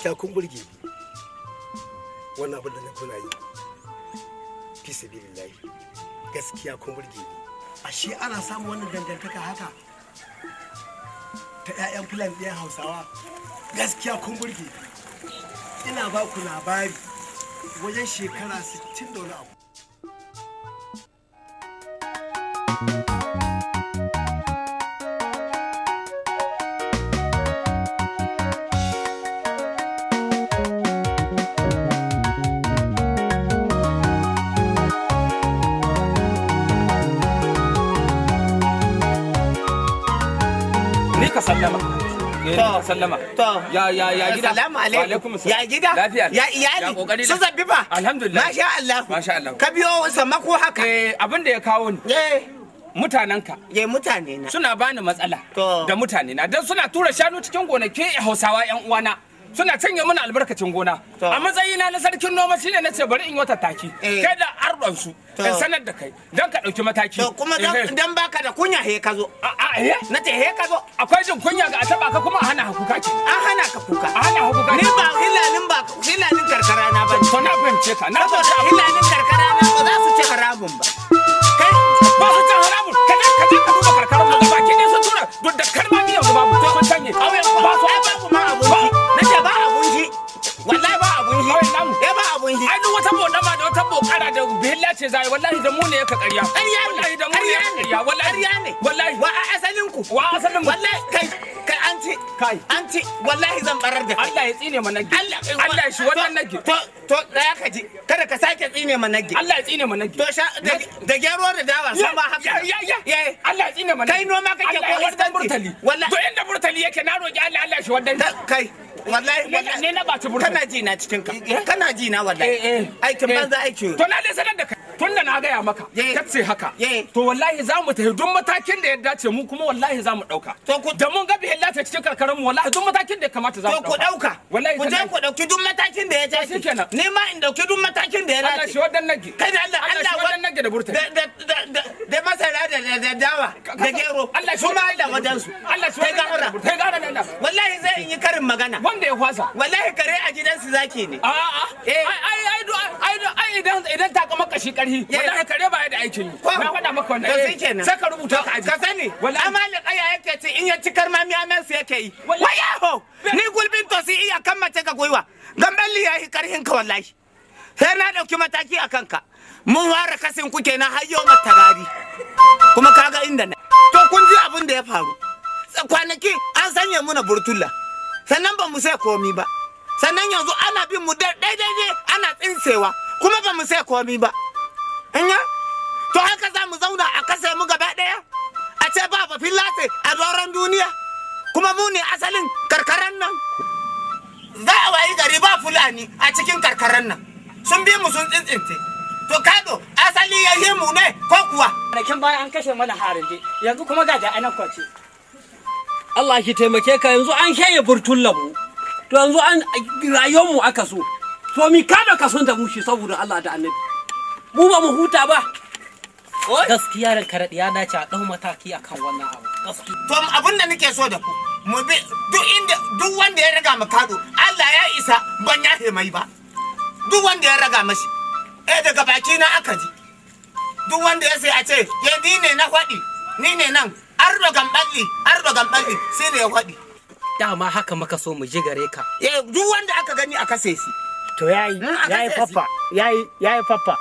Gaskiya kun burge ni. Wannan abin da na kuna yi, fi sabilillahi, gaskiya kun burge ni. Ashe ana samun wannan dangantaka haka ta 'ya'yan Fulani ɗayan Hausawa. Gaskiya kun burge ni. Ina ba ku labari wajen shekara 60 da wani abu. Ni ka sallama. Sallama. To. Ya ya ya gida. Salamu alaikum. Ya gida. Lafiya. Ya iyali. Ya kokari. Su zabbi ba. Alhamdulillah. Masha Allah. Masha Allah. Ka biyo sammako haka. Eh, abin da ya kawo ni. Eh. Mutanenka. Ye mutane na. Suna bani matsala. To. Da mutane na. Dan suna tura shanu cikin gonaki Hausawa yan uwana. Suna canye mana albarkacin gona. To. A matsayina na sarkin noma shine nace bari in yi wata taki. Eh. Kai da ardon su. To. In sanar da kai. Dan ka dauki mataki. To kuma Eh, dan baka da kunya he ka zo. A eh. Na ce he ka zo. Akwai jin kunya ga a taba ka kuma a hana hakuka ke. An hana ka kuka. A hana hakuka. Ni ba hilalin ba hilalin karkara na ba. To na fahimce ka. Na Saboda fahimce abin. hilalin karkara na ba za su ci haramun ba. Kai Ba su cin haramun. Ka je ka je ka duba karkarar mu gaba ki ɗaya sun tura duk da karmami yanzu babu. Sun canye. ƙauyen Ba su ai babu ma abunci. Na ce ba abunci. Wallahi ba abunci. Ƙauyen namu. Eh ba abunci. Ai duk wata bodama da wata bokara da bihilla ce zai wallahi da mu ne yaka ƙarya. Ƙarya ne. Wallahi da mu ne yaka ƙarya. Wallahi. Ƙarya ne. Wallahi. Wa a asalin ku. Wa asalin mu. Wallahi kai kai an ci. Kai. An ci wallahi zan barar da kai. Allah ya tsine ma nage. Allah Allah shi wannan nage. To to tsaya ka ji. Kada ka sake tsine ma nage. Allah ya tsine ma nage. To sha da gero da dawa sun ba haka. Ya ya Ya. Allah ya tsine ma nage. Kai noma kake Allah ya ko wardan iskanci? burtali. Wallahi. To inda burtali yake na roki Allah Allah shi wannan. Kai wallahi wallahi Ne na ɓaci burtali. Kana ji na cikin ka. Kana ji na wallahi. Eh, eh. Aikin Eh. banza aiki. To na dai sanar da kai. Tun da na gaya maka, Ye. kace haka. Ye. To wallahi za mu tafi duk matakin da ya dace mu kuma wallahi za mu ɗauka. To ku- Da mun ga bihilla ta cikin karkarar mu wallahi duk matakin da ya kamata za mu To ku ɗauka. ɗauka. Wallahi Ku je tallahi. ku ɗauki duk matakin da ya dace. shikenan. Ni ma in ɗauki duk matakin da ya Allah dace. shi wadan nage. Kai da Allah Allah shi wadan nage da burtali. Da masara da da dawa da gero. Allah shi su ma Allah wajen su. Allah shi Kai wadan nage da gafara. burtali. Kai gafara nan. Wallahi zai in yi karin magana. Wanda ya kwasa. Wallahi kare a gidansu zaki ne. A'a. Eh. Ai ai ai ai ai idan idan ta kama kashi karhi. Ye. Wallahi kare ba ya da aikin yi. Ko? Na faɗa maka wannan. To Eh. shi kenan. Sai ka rubuta ka aji. Ka sani. Wallahi. Amali kaya yake ci in ya ci karmami amansu yake yi. Wallahi. Wayaho! Ni gulbin to si iya kan mace ka gwiwa. Gambelli ya yi karhin ka wallahi. Sai na ɗauki mataki a kanka. Mun ware kasin ku kenan har yau matagari. Kuma kaga inda na. To kun ji abin da ya faru. Kwanaki an sanya muna burtula. Sannan ba mu sai komi ba. Sannan yanzu ana bin mu daidai ana tsinsewa. Kuma ba mu sai komi ba. Inya? To haka za mu zauna a kasa mu gaba ɗaya? A ce ba ba fillace a doron duniya? Kuma mu ne asalin karkaran nan? Za a wayi gari ba Fulani a cikin karkaran nan. Sun bi mu sun tsintsince. To kado asali ya yi mu ne ko kuwa? Kwanakin baya an kashe mana harinde yanzu kuma ga ja'anan kwance. Allah shi taimake ka yanzu an shaye burtullan mu. To yanzu an rayuwar mu aka so. To mi kada ka son da mu shi saboda Allah da Annabi. Mu ba mu huta ba. Gaskiya ranka daɗe ya dace a ɗau mataki akan wannan abu. Gaskiya. To abin da nake so da ku mu bi duk inda duk wanda ya raga mu kado Allah ya isa ban yafe mai ba. Duk wanda ya raga mashi eh daga baki na aka ji. Duk wanda ya sai a ce ya ni ne na faɗi ni ne nan ardo gamballi ardo gamballi sai ne ya faɗi. Dama haka muka so mu ji gare ka. Eh duk wanda aka gani a kase shi. To yayi, aka yayi ce faffa, yayi, yayi faffa.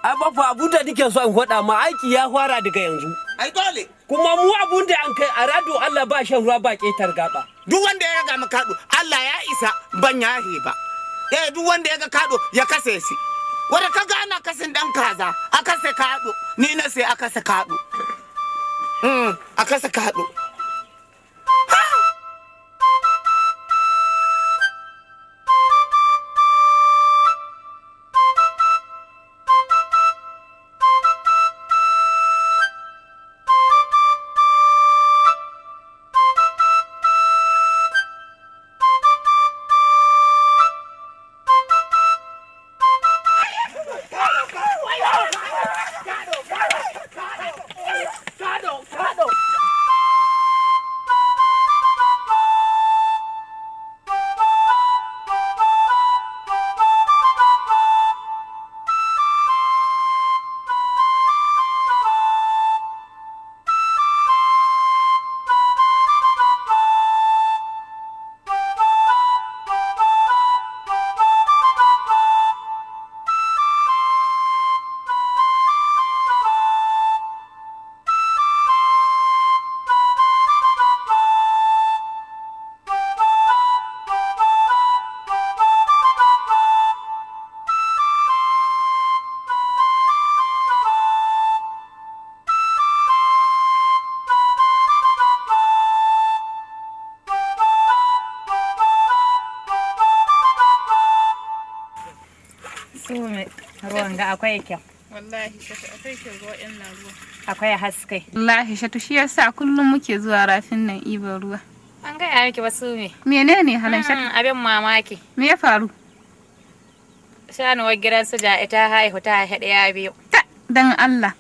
Ai bafa abun da nake so in faɗa ma aiki ya fara daga yanzu. Ai dole Kuma mu abun da an kai a rado Allah ba shan ruwa ba ƙetar gaba. duk wanda ya raga mu kado Allah ya isa ban yahe ba. Eh duk wanda ya ga kado ya kase shi. Wanda kaga ana kasin dan kaza a kase kado ni na sai a kase kado. A kase kado. Su me ruwan ga akwai kyau. Wallahi Shatu, akwai kyau ga waɗannan ruwa. Akwai haske. Wallahi Shatu, shi yasa kullum muke zuwa rafin nan ibar ruwa. An gaya miki wasu me. Menene halan Shatu? Abin mamaki. Me ya faru? Shanuwar gidan su ja ita haihu ta haihu ɗaya biyu. Ta dan Allah.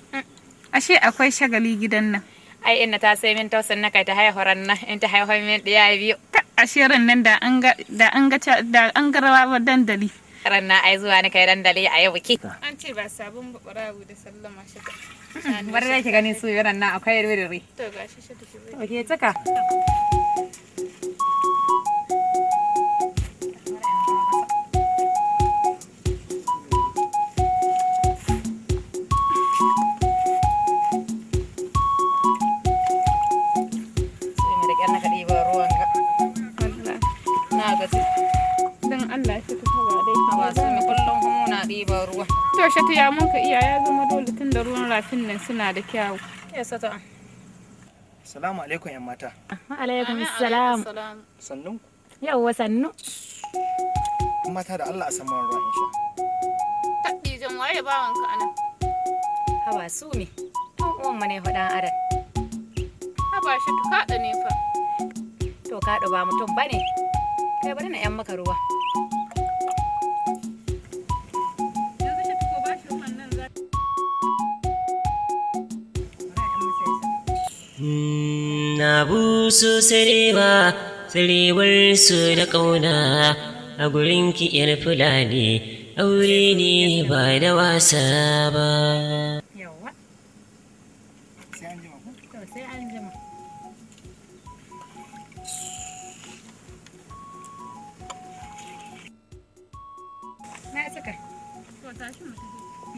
Ashe akwai shagali gidan nan. Ai inna ta sai min tausan na kai ta haihu ran nan in ta haihu min ɗaya biyu. Ta ashe ran nan da an ga da an ga da an ga rawa dandali. Ran nan ai zuwa ni kai dandali a yau biki. An ce ba sabon barawo da sallama Shatu. Bari dai ki gani su ran nan akwai riri. To gashi Shatu ki bari. Oke cika. Sai mu da ƙyar na ka ɗiba ruwan ga. Wallahi. Na gaji. Dan Allah Shatu fa ba dai. Ba su mu kullum kuma muna ɗiban ruwa. To Shatu, ya mun ka iya, ya zama dole tun da ruwan rafin nan suna da kyawu. Ya sato. Salamu alaikum 'yan mata. Alaikum salam. Sannun ku. Yawwa sannu. 'Yan mata, da Allah a san man ruwa in sha. Taɗijan, waye bawanka anan? Haba su me. Ɗan uwan mu ne faɗan aran. Haba Shatu, kaɗa ne fa. To kaɗo ba mutum ba ne. Kai bari na 'yan maka ruwa. Yanzu Shatu, ko bashi ruwan nan za Na buso sarewa, sarewar su da ƙauna a gurin ki 'yar Fulani, aure ne ba da wasa ba. Yawwa. Sai an jima ku. To sai an jima. Na cika. To tashi mu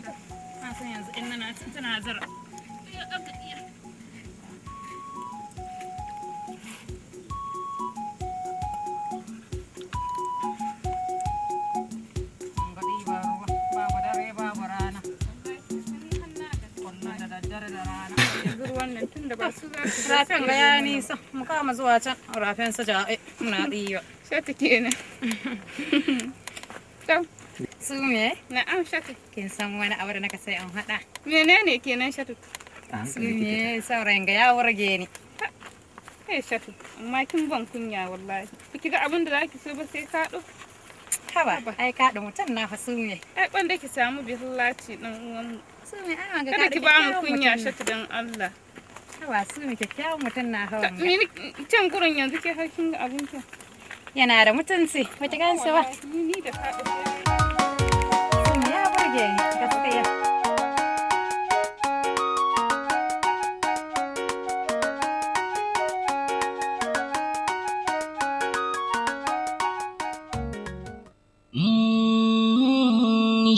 tafi. Na san yanzu in na tana zira. Iya, aka iya. Ga ɗiba ruwa. Babu dare babu rana. Kullum da daddare da rana. Yanzu ruwan nan tun da ba su za su Rafin ga ya nisa. Mu kama zuwa can rafin su ja'e muna ɗiba. Shatu kenan. To, Su me? na'am Shatu. Kin san wani abu da naka sai an haɗa. Menene kenan Shatu? Su me saurayin ga ya wurge ni. Kai Shatu, amma kin ban kunya wallahi. Ki ga abin da zaki so ba sai kaɗo. Haba, ai kaɗa mutum na fa su me. Ai kwanda ki samu bihillaci ɗan uwanmu. Su me ai wanga Kada kaɗo ki ba mu kyakkyawan kunya mutum na. Shatu dan Allah. Haba su me, kyakkyawan mutum na hawan ga. Mini can gurin yanzu ke har kin ga abin ki. Yana da mutunci, ba ki ganshi ba. Wallahi, Ni da kaɗo. Su me ya burge ni gaskiya.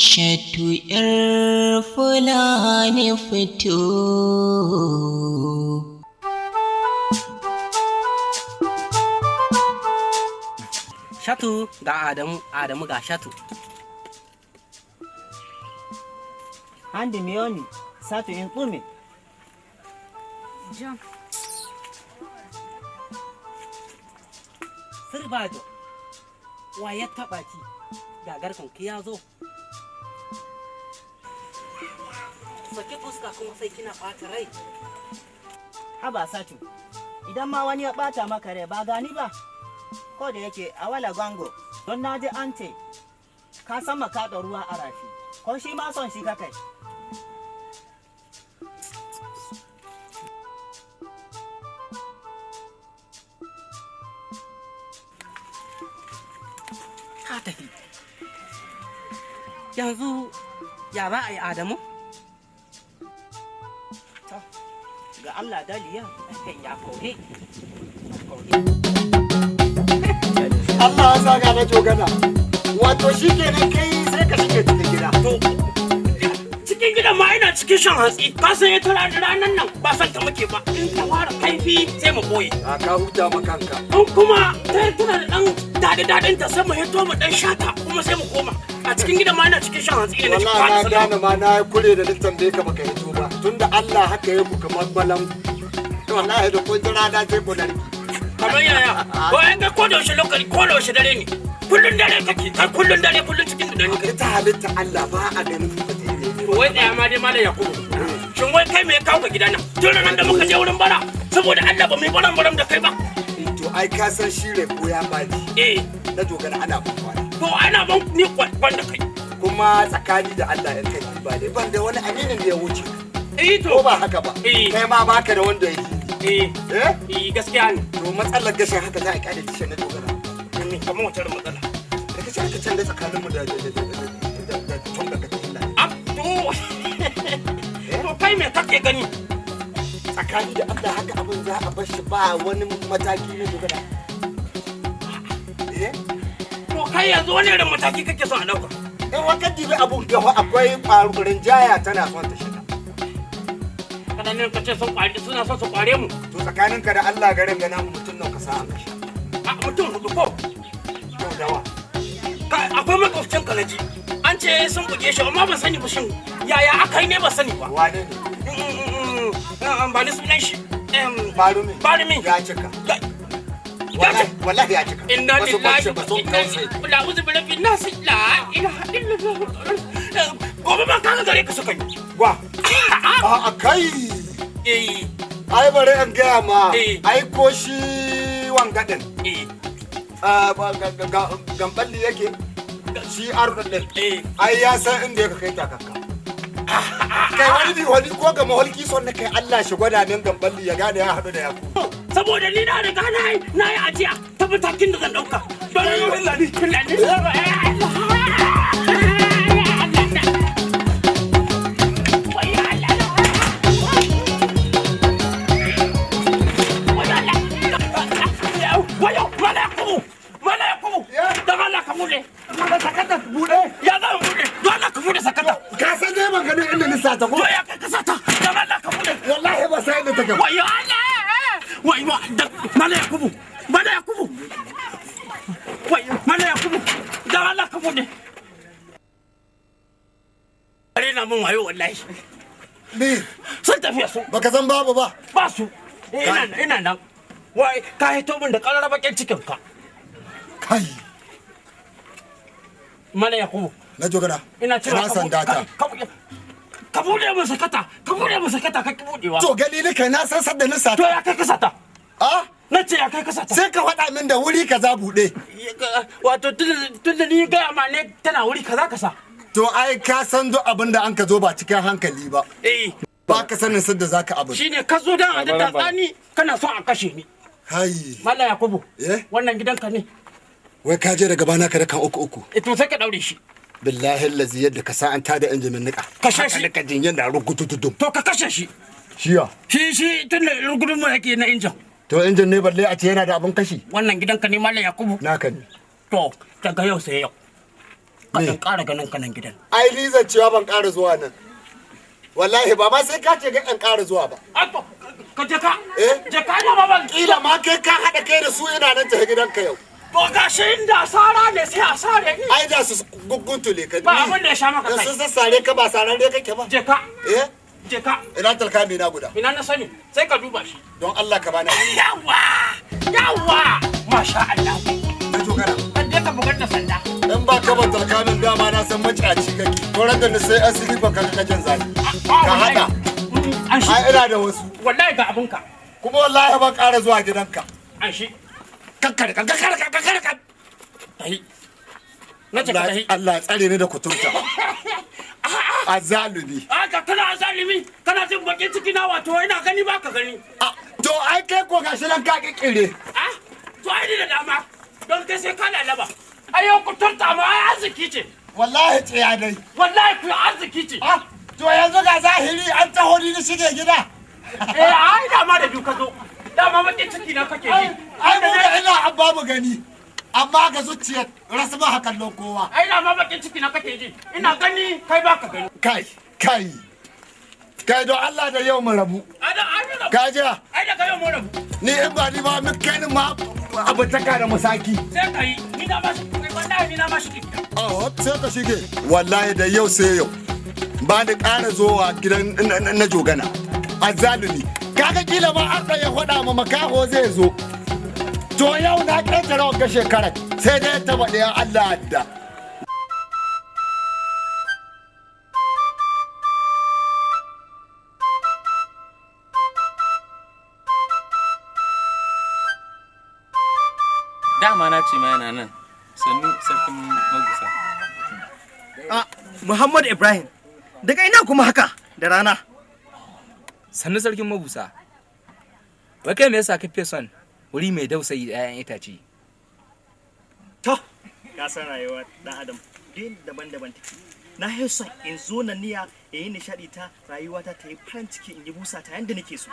Shatu 'yar Fulani fito. Shatu ga Adamu, Adamu ga Shatu. Hande mi yoni, Satu in ɗume. John. Sirbajo, wa ya taɓa ki? Ga garkon ki ya zo. Saki fuska kuma sai kina ɓata rai. Haba Satu, idan ma wani ya ɓata maka rai ba gani ba. Ko da yake a wala gango, don na ji an ce ka san makaɗa ruwa a rafi, ko shi ma son shi ka kai. Ta tafi. Yanzu ya za a yi Adamu? To, ga Allah daliya. Ya kore. Allah ya sa ga na jogana. Wato shi kenan kai sai ka shige cikin gida. To, cikin gidan ma ina cikin shan hantsi. Ka san ita ranar nan ba san ta muke ba. In ta fara kaifi sai mu boye. A ka huta ma kanka. In kuma ta tana da dan daɗi daɗin ta sai mu hito mu dan shata kuma sai mu koma. A cikin gidan ma ina cikin shan hantsi ne na cikin Wallahi na fara gane ma na kure da littan da ka baka hito ba. Tunda Allah haka ya ku kamar balan. Wallahi da kun ji rana sai ku narki. Kamar yaya? Ko an ga ko da yaushe lokaci ko da yaushe dare ne. Kullun dare kake, kai kullun dare kullun cikin tunani kake. Ita halitta Allah ba a ganin fata. To wai tsaya ma dai Malam Yakubu. Shin wai kai me ya kawo ka gidana? Tun ranar da muka je wurin bara, saboda Allah ba mu yi baran baran da kai ba. To ai ka san shi ko ya baji. Eh. Na dogara ana ban kwana. To ana ban ni kwan da kai. Kuma tsakani da Allah in kai ba ne ban da wani aminin da ya wuce. Eh to. Ko ba haka ba. Kai ma baka da wanda ya yi. Eh. Eh? Eh gaskiya ne. To matsalar gashin haka za a kyale tishin na dogara. Kamar wace irin matsala? Da kace aka canza tsakaninmu da da tun daga illa. To kai me kake gani? Tsakani da Allah haka abin za a bar shi ba wani mataki na dogara. Eh? To kai yanzu wani irin mataki kake so a dauka? In waka dibi abun gafa akwai ƙwarin jaya tana son ta shiga. Kana ne kace sun ƙware suna son su ƙware mu. To tsakaninka da Allah garin ga namu mutum nawa ka sa an kashe. A mutum hudu ko? Yau dawa. Akwai makwabcin ka naji. An ce sun buge shi amma ban sani ba shin yaya aka yi ne ban sani ba. Wane ne? Ba ni sunan shi. Barumi. Barumi. Ya cika. Wallahi ya cika. Inna lillahi wa inna ilaihi la uzu bi rabbin nas la ilaha illallah. Gobe ma kaga gare ka suka yi. Wa. A kai. Eh. Ai bari in gaya ma. Ai ko shi wangadin. Eh. Gamballi yake. Shi arɗin ɗin. Ai ya san inda ya kai takakka. Kai wani bi wani ko ga maholki son na kai Allah shi gwada min gamballi ya gane ya haɗu da yaku. Saboda ni na riga na yi ajiya ta matakin da zan ɗauka. Don lani Wayo, mala Yakubu, mala Yakubu, don Allah ka bude. Sakata bude. Ya zan bude, don Allah ka bude sakata. Ka san dai ban ganin inda ni sata ko? To ya kai ka sata, don Allah ka bude. Wallahi ba sai inda take ba. Wayo Allah. Wayo, mala Yakubu, mala Yakubu. Wayo, mala Yakubu, don Allah ka bude. Are na mun wayo wallahi. Ni. Sun tafiya su. Baka san babu ba. Ba su. Ina nan. Wai ka hito min da ƙarar bakin cikin ka. Kai. Mala Yakubu. Na jogara. Ina cewa ina sanda ta. Ka bude min sakata, ka bude min sakata ka ki budewa. To gani ni kai na san sadda ni sata. To ya kai ka sata? Ah? Na ce ya kai ka sata. Sai ka faɗa min da wuri kaza bude. Wato tun da ni gaya ma ne tana wuri kaza ka sa. To ai ka san duk abin da an ka zo ba cikin hankali ba. Eh. Ba ka sanin sadda zaka abin. Shine ka zo dan a da tsani kana son a kashe ni. Hai. Mala Yakubu. Eh? Wannan gidanka ne. Wai ka je daga bana ka da kan uku uku. Eh to sai ka daure shi. Billahi allazi yadda ka sa an tada injimin nika. Kashe shi. Ka jin yanda rugututudum. To ka kashe shi. Shiya. Shi tun da rugudun mu yake na injin. To injin ne balle a ce yana da abun kashi. Wannan gidanka ne Malam Yakubu. Naka ne. To daga yau sai yau. Ka dan ƙara ganin ka nan gidan. Ai ni zan cewa ban ƙara zuwa nan. Wallahi ba ma sai ka ce ga an ƙara zuwa ba. A to ka je ka. Eh? Je ka na ba. Kila ma kai ka haɗa kai da su ina nan tafi gidanka yau. To gashi inda sara ne sai a sare ni. Ai da su guguntule ka. Ba abin da ya sha maka Da kai. sun sassare ka ba sararre kake ba. Je ka. Eh? Je ka. Ina talkami na guda. Ina na sani sai ka duba shi. Don Allah ka bani. Yawa! Yawa! Masha Allah. Na jogara. Kan je ka bugar da sanda. In ba ka ban talkamin dama na san maciyaci kake. To ran da ni sai asiri ban ka kajin zaki. Ka haɗa. An shi. Ai ina da wasu. Wallahi ga abinka. Kuma wallahi ban ƙara zuwa gidanka. An shi. Kakkare kakkare kakkare kakkare. Tahi. Na ce ka tahi. Allah ya tsare ni da kuturta. Azalumi. A ka kana azalimi kana jin bakin ciki na wato ina gani ba ka gani. To ai kai ko gashi nan ka kikkire. Ah to ai ni da dama don kai sai ka lalaba. Ai yau kuturta ma ai arziki ce. Wallahi tsaya dai. Wallahi ku arziki ce. Ah to yanzu ga zahiri an taho ni ni shige gida. Eh ai dama da biyu ka zo. Dama bakin ciki na kake ji. Ai mu da ina an babu gani. Amma ga zuciyar rasu ba kallon kowa. Ai dama bakin ciki na kake ji. Ina gani kai ba ka gani. Kai kai. Kai don Allah da yau mu rabu. Ai da ai da Ka jira. Ai da kai mu rabu. Ni in ba ni ba mu kai ni ma abu taka da musaki. Sai ka yi ni na ma shi wallahi ni na ma shi gida. Ah sai ka shige. Wallahi da yau sai yau. Ba ni ƙara zowa gidan na jogana. Azzalumi. Kaga kila ma an ya faɗa ma makaho zai zo. To yau na ƙetare wagga shekarar. Sai dai ta baɗe Allah da. Dama na ce ma yana nan. Sannu sarkin magusa. Muhammad Ibrahim, daga ina kuma haka da rana? Sannu sarkin mabusa. Wai kai me yasa ka fiye son wuri mai dausayi da 'ya'yan itace? To, ka san rayuwar dan Adam duk daban-daban take. Na fi son in zo na niya in yi nishaɗi ta rayuwata ta yi farin ciki in yi busa ta yanda nake so.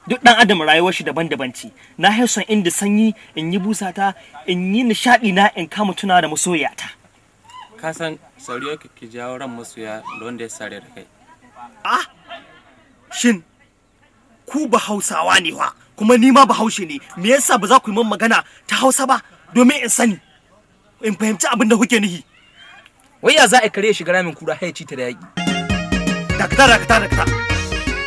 Duk dan Adam rayuwar shi daban-daban ce. Na fi son inda sanyi in yi busa ta in yi nishaɗi na in kama tuna da masoyata. Ka san sauriyo ke jawo ran masoya da wanda ya sare da kai. Ah, shin ku ba Hausawa ne wa kuma ni ma Bahaushe ne, me yasa ba za ku yi min magana ta Hausa ba domin in sani in fahimci abin da kuke nuhi? Wai ya za a kare shiga ramin kura har ya ci ta da yaƙi? Dakata, dakata, dakata.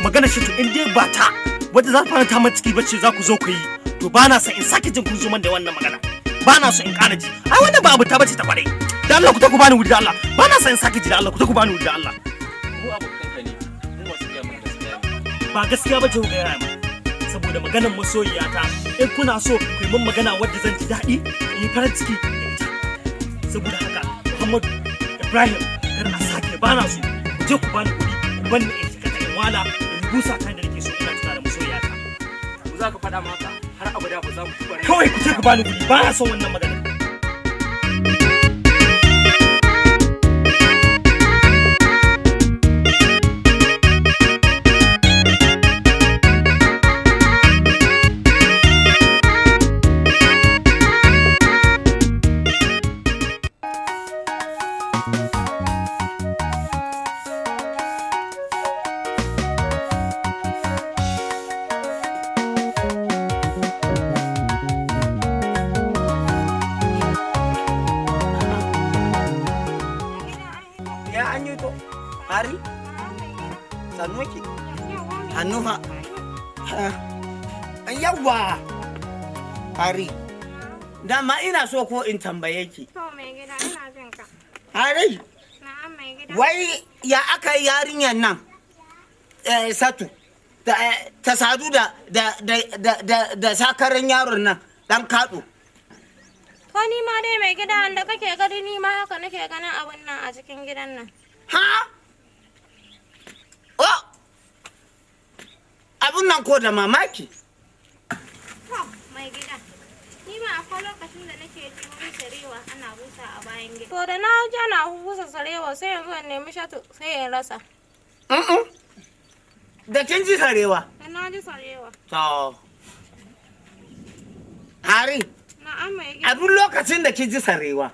Magana shi to in dai ba ta wadda za ta faranta min ciki bace za ku zo ku yi, to ba na son in sake jin kun zo man da wannan magana. Ba na son in ƙara ji. Ai wannan ba abu ta bace ta kwarai. Da Allah ku ta ku bani wuri da Allah. Ba na son in sake ji da Allah ku ta ku bani wuri da Allah. Mu abokanka ne, mu masu gaya mana gaskiya ne. Ba gaskiya bace ku gaya min. Saboda maganar masoyiyata in kuna so ku yi min magana wadda zan ji daɗi in yi farin ciki da ita. Saboda haka Muhammadu Ibrahim, kar a sake, ba na so ku je ku bani wuri, ku bani in shiga ta in wala in busa ta da nake so ina tuna da masoyiyata. Mu za ka faɗa maka har abada ba za mu taɓa Kawai ku je ku bani wuri, ba na son wannan magana. Ya an yi to, hari? Sannu ki? Hannu fa. Yawwa! Hari, dama ina so ko in tambaye ki. To mai gida, ina jin ka. Hari, Na'am mai gida. wai ya aka yi yarinyar nan, Satu, ta sadu da sakarin yaron nan, ɗan kaɗo. To ni ma dai mai gida da kake gani ni ma haka nake ganin abun nan a cikin gidan nan. Ha? Oh! Abun nan ko da mamaki. To mai gida, ni ma akwai lokacin da nake ji wani sarewa ana busa a bayan gida. To da na ji ana busa sarewa sai yanzu in nemi shatu sai in rasa. Da kin ji sarewa? Da na ji sarewa. To. Hari, Na'am mai gida. a duk lokacin da kin ji sarewa,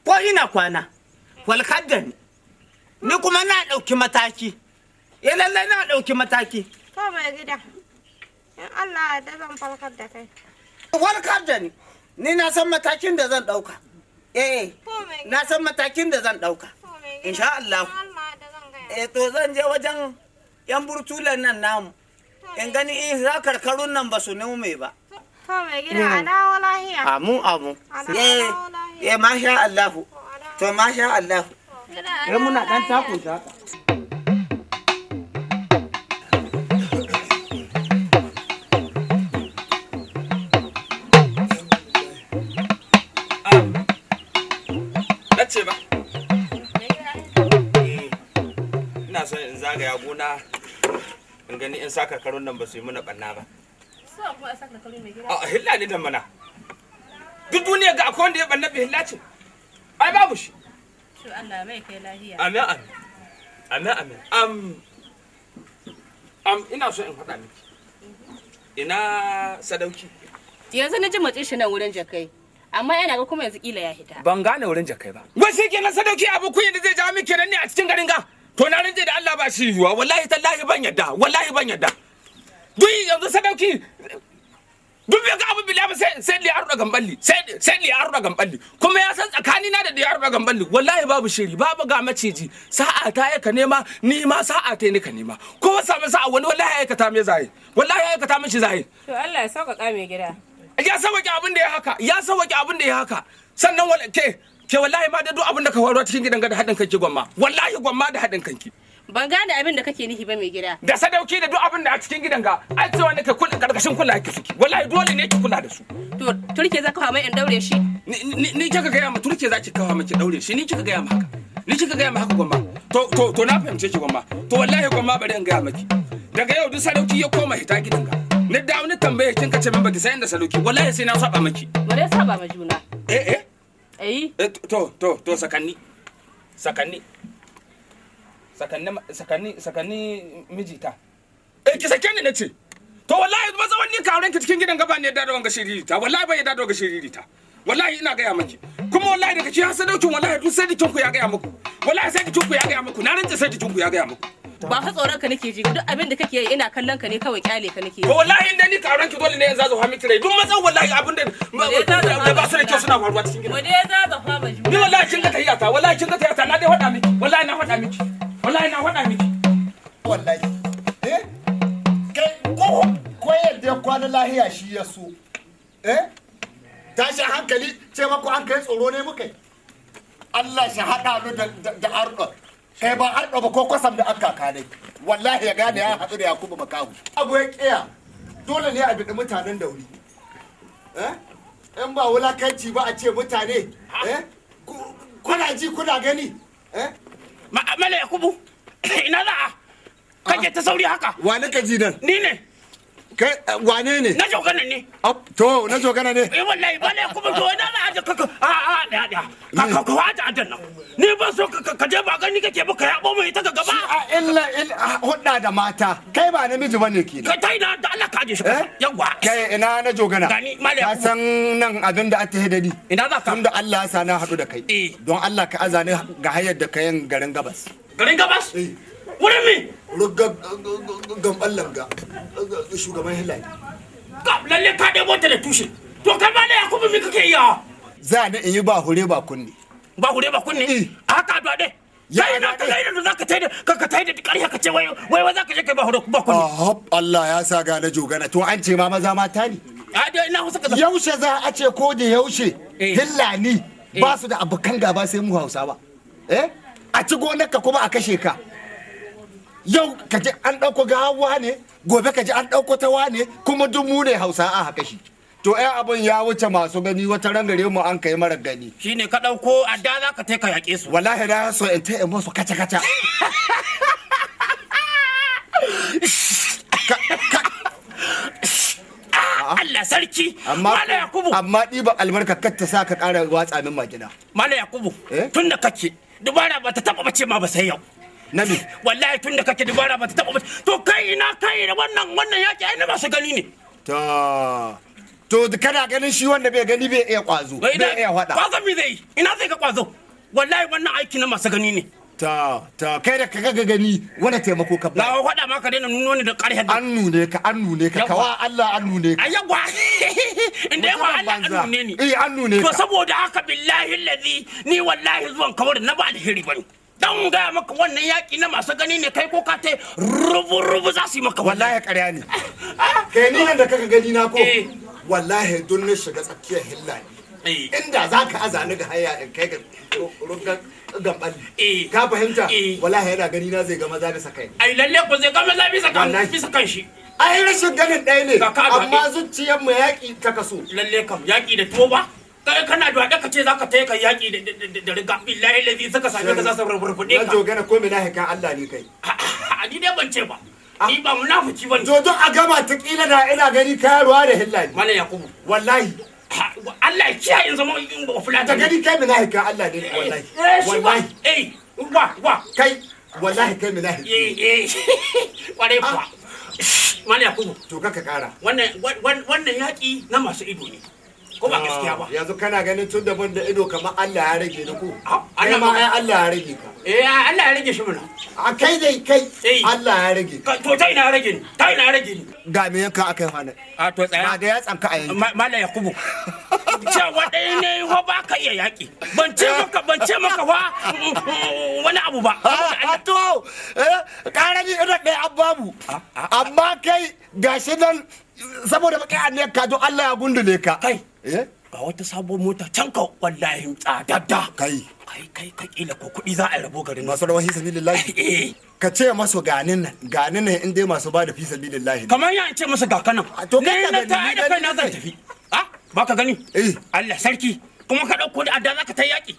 ko ina kwana, walkar da ni. Ni kuma na ɗauki mataki. Ya lallai na ɗauki mataki. To mai gida, in Allah ya yarda zan farkar da kai. Walkar da ni. Ni na san matakin da zan ɗauka. Eh, na san matakin da zan ɗauka. Insha Allah. Eh, to zan je wajen yan burtulan nan namu. In gani in za karkarun nan ba su nume ba. To mai gida, a dawo lahiya. Amu amu. Eh, eh, masha Allah. To masha Allah. Eh, muna dan takun haka. Na ce ba. Ina son in zagaya gona in gani in sa karkarun nan ba su yi mana ɓanna ba. A hilla ne dan mana. Duk duniya ga akwai wanda ya ɓanna bi hilla ce. Ai babu shi. To Allah mai kai lahiya. Amin amin. Amin amin. Ina so in faɗa miki. Ina sadauki. Yanzu na ji matsi shi nan wurin jakai. Amma yana ga kuma yanzu kila ya hita. Ban gane wurin jakai ba. Wai shi kenan sadauki abu kunya da zai jawo miki kenan ne a cikin garin ga. To na rinje da Allah ba shi yiwuwa, wallahi tallahi ban yadda, wallahi ban yadda. Duk yanzu sadauki duk bai ga abu bila ba sai li arda gamballi, sai li arda gamballi. Kuma ya san tsakani na da arda gamballi, wallahi babu shiri, babu ga maciji. Sa'a ta yaka nema, ni ma sa'a ta nika nema. Ko samu sa'a wani wallahi aikata mai zai. Wallahi aikata mishi zai. To Allah ya sauƙaƙa mai gida. Ya sauke abin da ya haka, ya sauke abin da ya haka. Sannan ke wallahi ma da duk abin da ka faruwa cikin gidan ga da haɗin kanki gwamma. Wallahi gwamma da haɗin kanki. Ban gane abin da kake nihi ba mai gida. Da sadauki da duk abin da a cikin gidan ga ai cewa ne ka kula karkashin kula ki suke. Wallahi dole ne ki kula da su. To turke za ka mai in daure shi. Ni kika gaya ma turke za ki kawo miki daure shi, ni kika gaya ma haka. Ni kika gaya ma haka gwamma. To na fahimce ki gwamma. To wallahi gwamma bari in gaya maki. Daga yau duk sadauki ya koma hita gidan ga. Ni da wani tambaye kin kace min baki san inda sadauki, wallahi sai na saba maki. Mu dai saba ma juna. Eh eh. Eh to sakanni. Sakanni. Sakanni mijita. Eh ki sake ni nace. To wallahi ba zaman ni ka auren ki cikin gidan gaba ne da wanga shiririta. Wallahi bai da wanga shiririta. Wallahi ina gaya maki. Kuma wallahi daga ki sadaukin wallahi duk sai jikin ku ya gaya muku. Wallahi sai jikin ku ya gaya muku. Na rantsa sai jikin ku ya gaya muku. Ba fa tsoron ka nake ji, duk abin da kake yi ina kallon ka ne kawai, kyale ka nake yi. To wallahi inda ni ka auren ki dole ne yanzu zafa miki rai. Duk matsan wallahi abin da ba su da kyau suna faruwa cikin gidan. Mu dai zafa ma juna. Ni wallahi kin ga tahiyata, wallahi kin ga tahiyata, na dai faɗa miki. Wallahi na faɗa miki. Wallahi na faɗa miki. Wallahi. Eh? Kai ko yadda ya kwana lahiya shi ya so. Eh? Tashi hankali ce maku an kai tsoro ne muka yi. Allah shi haɗa mu da arɗo. Kai ba arɗo ba ko kwasam da aka kane. Wallahi ya gane ya haɗu da Yakubu Makahu. Abu ya ƙiya. Dole ne a biɗi mutanen da wuri. Eh? In ba wulakanci ba a ce mutane. Eh? Kuna ji kuna gani. Eh? Mala Yakubu, ina za a? Kake ta sauri haka? Wane ka ji nan? Ni ne. Kai wane ne? Na jogana ne. To, na jogana ne? Eh wallahi Mala Yakubu, to ina za a ka a a da da. Ka waje adan nan. Ni ban so ka je ba gani kake ba ka yabo mai ita ga gaba. A illa hudda da mata. Kai ba namiji bane kenan. Kai tai na da Allah ka aje shi. Yawa. Kai ina na jogana. Gani Mala Ka Yakubu. san nan abin da aka hidadi. Ina za ka? Tunda Allah ya sa na haɗu da kai. Don Allah ka aza ni ga hayar da kayan garin gabas. Garin gabas? Wurin mi? Rugga gamban langa shugaban Hillary. Ka lalle ka ɗebo ta da tushe. To kai Mala Yakubu mi kake yi? Za ni in yi ba hure ba kunne. Ba hure ba kunne? A haka addu'a dai. Kai na ka kai da zaka tai da ka tai da ƙarya ka ce wai wai zaka je kai ba hure ba kunne. Ah, Allah ya sa ga na jogana. To an ce ma maza mata ne. A dai ina husa kaza. Yaushe za a ce ko da yaushe Hillani ba su da abokan gaba sai mu Hausawa. Eh? A ci gonarka kuma a kashe ka. Yau ka ji an ɗauko gawa ne, gobe ka ji an ɗauko ta wane, kuma duk mu ne Hausa a haka shi. To ai abin ya wuce masu gani, wata rangare mu an kai mara gani. Shine ka ɗauko adda za ka tai ka yaƙe su. Wallahi na so in ta in musu kaca kaca. Allah sarki. Mala Yakubu. Amma ɗiba albarka kar ta sa ka ƙara watsa min majina. Mala Yakubu. Tun da kake dubara ba ta taɓa bace ma ba sai yau. Nabi. Wallahi tun da kake dubara ba ta taɓa bace. To kai ina kai da wannan yaƙi ai na masu gani ne. To kana ganin shi wanda bai gani bai iya ƙwazo, bai iya faɗa. Ƙwazo me zai yi? Ina zai ga ƙwazo? Wallahi wannan aiki na masu gani ne. Ta kai da kaga ga gani wani taimako ka ba. Na faɗa ma ka daina nuno ni da ƙarya. An nune ka, an nune ka, kawa Allah an nune ka. A yawa. Inda yawa Allah an nune ni. Eh an nune ka. To saboda haka billahi lazi ni wallahi zuwan kawar na ba alheri bane. Dan gaya maka wannan yaƙi na masu gani ne, kai ko ka tai rubu rubu za su yi maka. Wallahi ƙarya ne. Kai ni nan da kaka gani na ko. Wallahi don na shiga tsakiyar hilla ne. Inda za ka aza ni ga haya in kai ga rugan gamballi. Ka fahimta? Wallahi yana gani na zai ga maza bisa kai. Ai lalle ko zai ga maza bisa kan bisa kan shi. Ai rashin ganin ɗaya ne. Amma zuciyar mu yaƙi ta kaso. Lalle kam yaƙi da tuwo ba. Kai kana da ka ce zaka taya kai yaƙi da riga billahi lazi suka same ka za su rurruɗe ka. Na jogana ko mina hikan Allah ne kai. A ni dai ban ce ba. Ni ba munafiki bane. To duk a gama ta kila da ina gani kayarwa da hilla ne. Malam Yakubu. Wallahi. Allah ya kiyaye in zama in ba fulani. Ta gani kai mina hikan Allah ne wallahi. Wallahi. Eh wa wa. Kai wallahi kai mina hikan. Eh eh. Kwarai kuwa. Malam Yakubu. To kaka kara. Wannan yaƙi na masu ido ne. Ko ba gaskiya ba. Yanzu kana ganin tun da ban da ido kamar Allah ya rage ni ko? Kai ma ai Allah ya rage ka. Eh Allah ya rage shi mana. A kai dai kai Allah ya rage. To ta ina rage ni? Ta ina rage ni? Ga me yanka akai hana. A to tsaya. Ba da ya tsanka a yanki. Malam Yakubu. Cewa ɗaya ne ho ba ka iya yaƙi. Ban ce maka fa wani abu ba. A to ƙara ni ina ɗaya an babu. Amma kai gashi nan Saboda baka aniyar ka don Allah ya gundule ka. Kai. Ga wata sabuwar mota can ka wallahi tsadadda. Kai. Kai kai kai kila ko kuɗi za a rabo garin. Masu rawar fi sabilillahi. Ka ce masu ganin nan, ganin nan in dai masu ba da fi sabilillahi. Kamar ya ce masa ga kanan. To kai Ni ka na gani, ta ni ai da gani kai na zan kai. tafi. Ah, ba ka gani? Allah sarki. Kuma ka ɗauko da adda za ka ta yaƙi.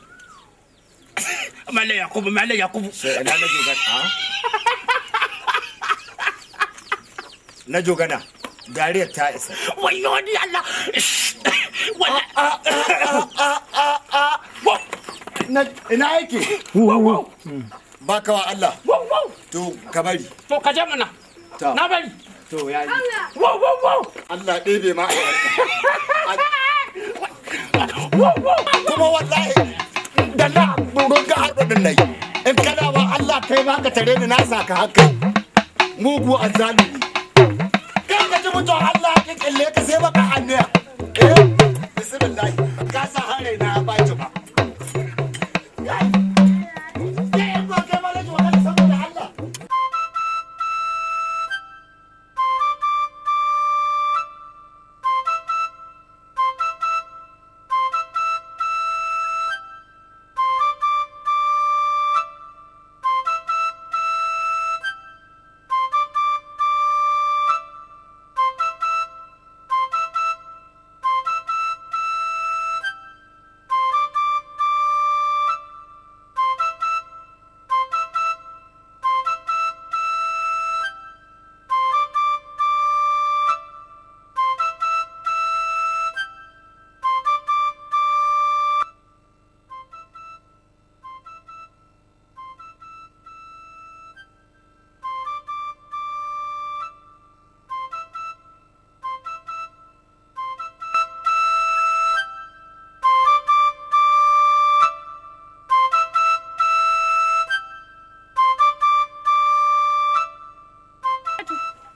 Malam Yakubu, Malam Yakubu. Sai ina na jogana. Na jogana. Dariyar ta isa. Wayo ni Allah. Na ina yake? Ba ka wa Allah. To ka bari. To ka je mana. Ta. Na bari. To ya yi. Wow wow wow. Allah ɗebe ma albarka. Kuma wallahi da na burin ga haɗu din nai. In kana wa Allah kai ma ka tare ni na saka haka. Mugu azzalumi. Kai ka ji mutum Allah ya kille ka sai baka hanniya. Eh bismillah ka sa hare na ba ci ba. Kai. Kai in ba kai ma na ji wahala saboda Allah.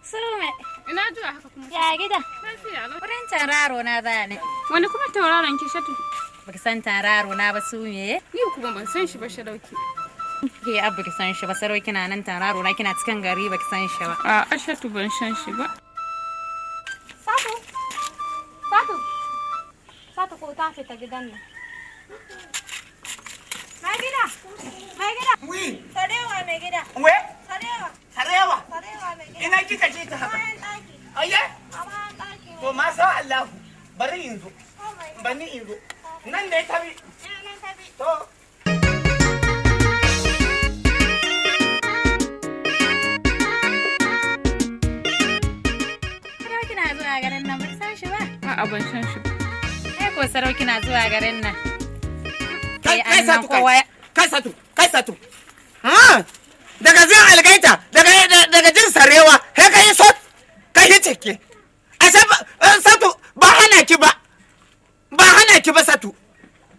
Sume. Ina zuwa haka kuma. Ya gida. Lafiya lau. Wurin tararo na za ne. Wani kuma tauraron ki Shatu? Baki san tararo na ba su me? Ni kuma ban san shi ba Shadauki. Ke abu ki san shi ba sarau kina nan tararo na kina cikin gari baki san shi ba. A'a Shatu ban san shi ba. Satu. Satu. Satu ko ta fita gidan nan. Mai gida. Mai gida. Wi. Sarewa mai gida. We? Sarewa. Sarewa. Sarewa mai gida. Ina kika ce ta haka? Bayan ɗaki. Aye? A bayan ɗaki. To ma sa Allah bari in zo. Bani in zo. Nan ne ta bi. Nan ta bi. To. Sarau kina zuwa garin nan baki san shi ba. A'a ban san shi ba. Ai ko sarau kina zuwa garin nan. Kai Kai kai Satu kai. kowa Kai Satu, kai Satu. Ha? Daga jin algaita, daga daga jin sarewa, sai ka yi sot, ka yi cike. Ashe Satu ba hana ki ba. Ba hana ki ba Satu.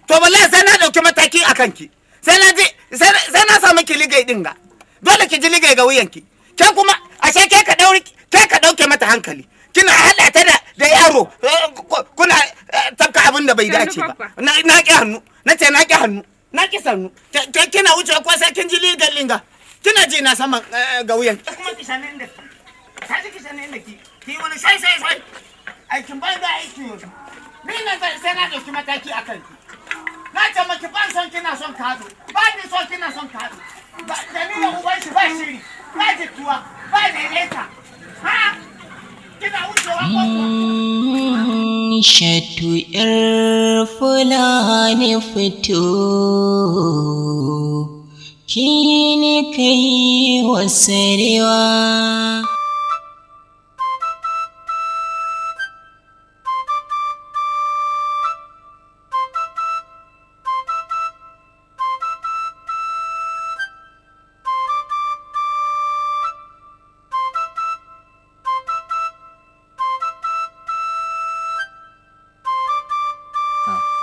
To wallahi sai na dauki mataki a kanki. Sai na ji sai na samu ki ligai din ga. Dole ki ji ligai ga wuyanki. Ke kuma ashe ke ka dauri ke ka dauke mata hankali. Kina hada ta da yaro kuna tafka abin da bai dace ba. Na na ki hannu. Na ce na ki hannu. Na ki sannu. Ke kina wuce ko sai kin ji ligai linga. Kina ji na sama ga wuyanki. Kuma ki sani inda. Ta ji ki sani inda ki. Ki wani sai sai sai. Aikin banza aiki yau. Ni na sai na dauki mataki a kanki. Na ce maki ban son kina son kado. Ba ni son kina son kado. Da ni da uban shi ba shiri. Ba jituwa. Ba daidaita. Ha? Kina wucewa ko Shatu ‘yar Fulani fito, ki ne kai wasarewa.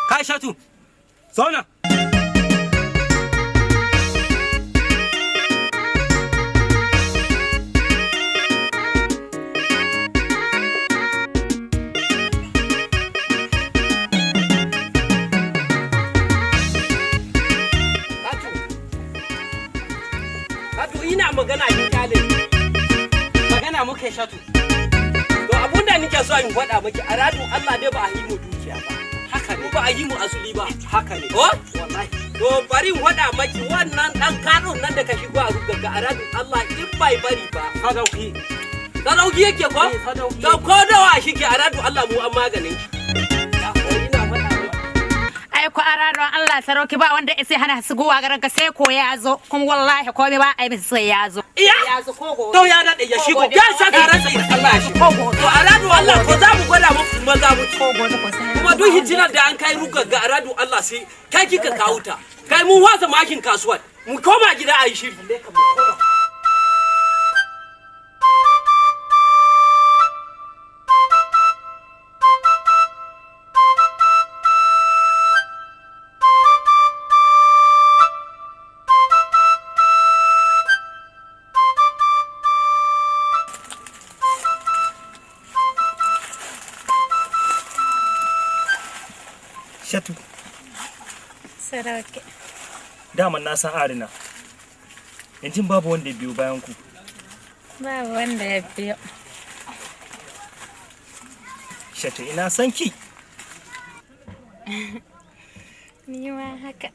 Kai Shatu, zauna. Shatu, ina magana kin kyale. Magana muka Shatu. To abun da Abinda nake so in faɗa maki a radin Allah dai ba a yi mu dukiya ba. Haka ne. Ba a yi mu asuli ba. Haka ne. Ko? Wallahi. To bari in faɗa maki wannan dan karon nan da ka shigo a rugar a radin Allah in bai bari ba. Sadauki. Sadauki yake ko? To ko da wa shike a radin Allah mu an maganin shi. Ai ko araron Allah sarauki ba wanda sai hana su gowa garin ka sai ko ya zo kuma wallahi komai ba ai bisa sai ya zo. Iya. To ya daɗe ya shigo. Ya saka rantsa da Allah ya shigo. To a radu Allah ko za mu gwada muku maza mu. Kuma duk hijirar da an kai rugar ga aradu Allah sai kai kika kawo ta. Kai mun wasa makin kasuwar. Mu koma gida a yi shiri. Shatu, Sarauki. daman na san arina. Yanzu babu wanda ya biyo bayan ku. Babu wanda ya biyo. Shatu ina san ki. Ni ma haka.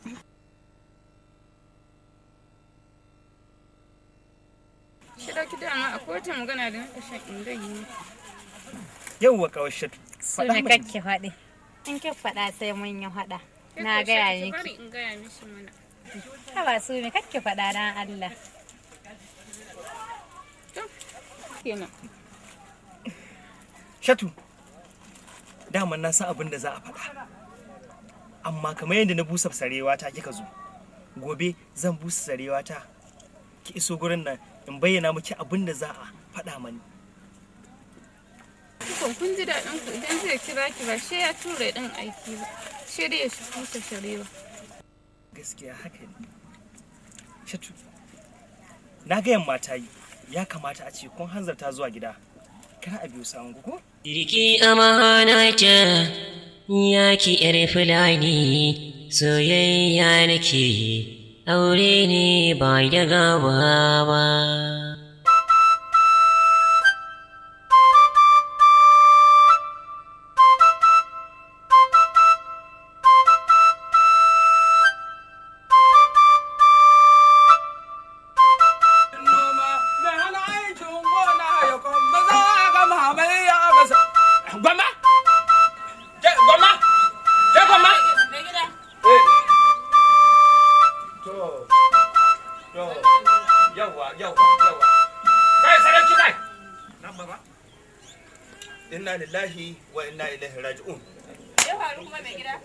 Shi dauki dama akwai wata magana da nake son in gani. Yawwa kawai Shatu. Su me kake faɗi? In ki faɗa sai mun yi faɗa. Na gaya miki. Bari in gaya mishi mana. Haba su me kake faɗa dan Allah. Kenan. Shatu, daman na san abin da za a faɗa. Amma kamar yadda na busa sarewa ta kika zo, gobe zan busa sarewa ta ki iso gurin nan in bayyana miki abin da za a faɗa mani. Kukun kun ji daɗin ku idan zai kira ki ba shi ya tura ɗin aiki ba. Shi dai ya shi kusa sharewa. Gaskiya haka ne. Shatu, na ga yamma ta yi, ya kamata a ce kun hanzarta zuwa gida. Kar a biyo sawun ku ko? Riki amana ta ya ki ‘yar Fulani, soyayya nake aure ne ba da gaba ba. Gwamma? Ke gwamma? Ke gwamma? Eh. To. To. Yawwa, yawwa, yawwa. Kai sarki kai. Nan baba. Inna lillahi wa inna ilaihi raji'un. Ya faru kuma mai gida?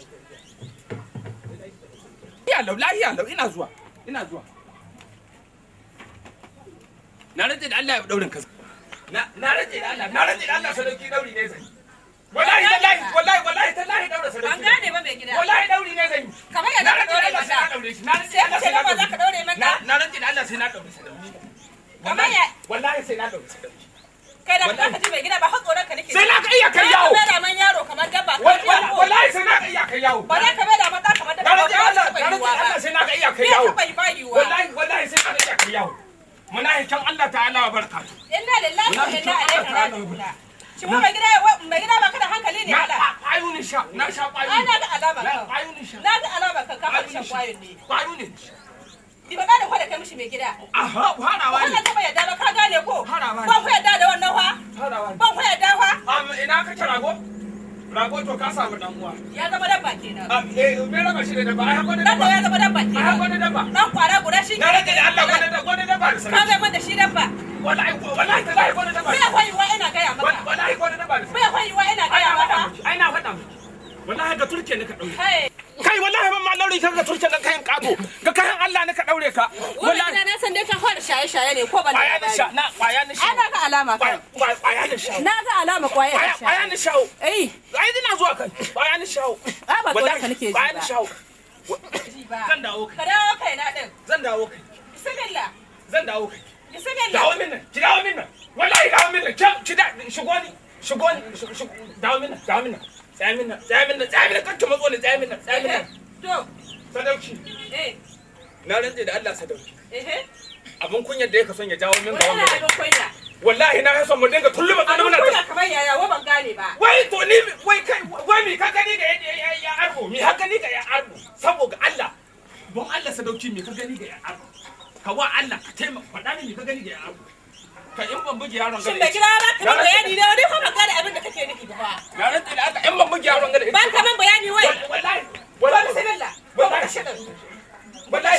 Lahiya lau, lahiya lau, ina zuwa. Ina zuwa. Na rantse da Allah ya daurin ka. Na rantse da Allah, na rantse da Allah sadauki dauri ne zai. Wallahi tallahi, wallahi wallahi tallahi daura sadauki. Ban gane ba mai gida. Wallahi dauri ne zan yi. Kamar yadda Na ka rantse da daure Allah sai na mata. daure shi. Na rantse Sai da Allah ka ce sai na ba za ka daure mata? Na rantse da Allah sai na daure sadauki. Kamar ya Wallahi sai na daure sadauki. kai da ka ji mai gida ba har tsoron ka nake. Sai na ga iya kai yawo. Ba ka mai da man yaro kamar dabba. ka ji ko? Wallahi sai na ga iya kai yawo. Ba za ka mai da mata kamar dabba. Na rantse da Ba Allah, za na rantse da Allah sai na ga iya kai Bai yawo. taɓa yi yiwuwa. Wallahi wallahi sai na ga iya kai yawo. Munafikin Allah ta'ala wa barakatuh. Inna lillahi wa inna ilaihi raji'un. Shi mu mai gida mai gida ba ka da hankali ne Na hala. kwayoyin sha, na sha kwayoyi. Ai na ga alama Na kan. kwayoyin sha. Na ga alama kan ka fara shan kwayoyin ne. Kwayoyi ne. Di ba da kwada kai mishi mai gida. Aha, farawa Ba ne. zan taɓa yadda ba ka gane ko? Farawa ne. Ban ku yadda da wannan fa? Farawa ne. Ban ku yadda fa? Ina kake rago? Rago to ka samu dan uwa. Ya zama dabba kenan. Eh, me raba shi da dabba? Ai hako da Dan dabba. ya zama dabba kenan. Ai hako da dabba. Dan kwara guda shi Na rage da Allah gwada da gwada dabba da Ka sarki. bai man da shi dabba. Wallahi wallahi tallahi gwada dabba. Bai kwaiwa ina gaya maka. Wallahi gwada dabba da sarki. Bai kwaiwa ina gaya maka. Ai na faɗa miki. Wallahi ga turke ne ka daure. Kai. Kai wallahi ban ma daure ka ga turke ga kayan kato. Ga kayan Allah ne ka daure ka. Wallahi na san dai ka fara shaye-shaye ne ko ban da Kwaya na sha, na kwaya na sha. Ai na ga alama kai. Kwaya na sha. Na ga alama kwaya ka sha. Kwaya na sha. Eh. Ai ina zuwa kai. Kwaya na sha. Ai ba tsoron ka nake ji ba. Kwaya na sha. Zan dawo kai. Ka dawo kai na din. Zan dawo kai. Bismillah. Zan dawo kai. Bismillah. Dawo min nan. Ki dawo min nan. Wallahi dawo min nan. Ki da shigo ni. Shigo ni. Dawo min nan. Dawo min nan. Tsaya min nan. Tsaya min nan. Tsaya min nan. Kar ki matso ni. Tsaya min nan. Tsaya min nan. To. Sadauki. Eh. Na rantse da Allah sadauki. Eh. Abin kunyar da yake son ya jawo min ga Wani wannan. abin kunya. Wallahi na haso mu dinga tulluma tsulluma Abun na kunya kamar yaya, wa ban gane ba. Wai to ni wai kai wai mi ka gani ga ya arbo, mi haka ni ga ya arbo saboda Allah. Don Allah sadauki mi ka gani ga ya arbo. Ka wa Allah ka taimaka faɗa ni mi ka gani ga ya arbo. Ka in ban buge yaron Shin gada. mai gida ba ka min bayani ne, ni fa ban gane abin da kake nufi ba. Na rantsa da Allah in ban buge yaron gada. Ban ka min bayani wai. Wallahi. Wallahi bismillah. Wallahi. Wallahi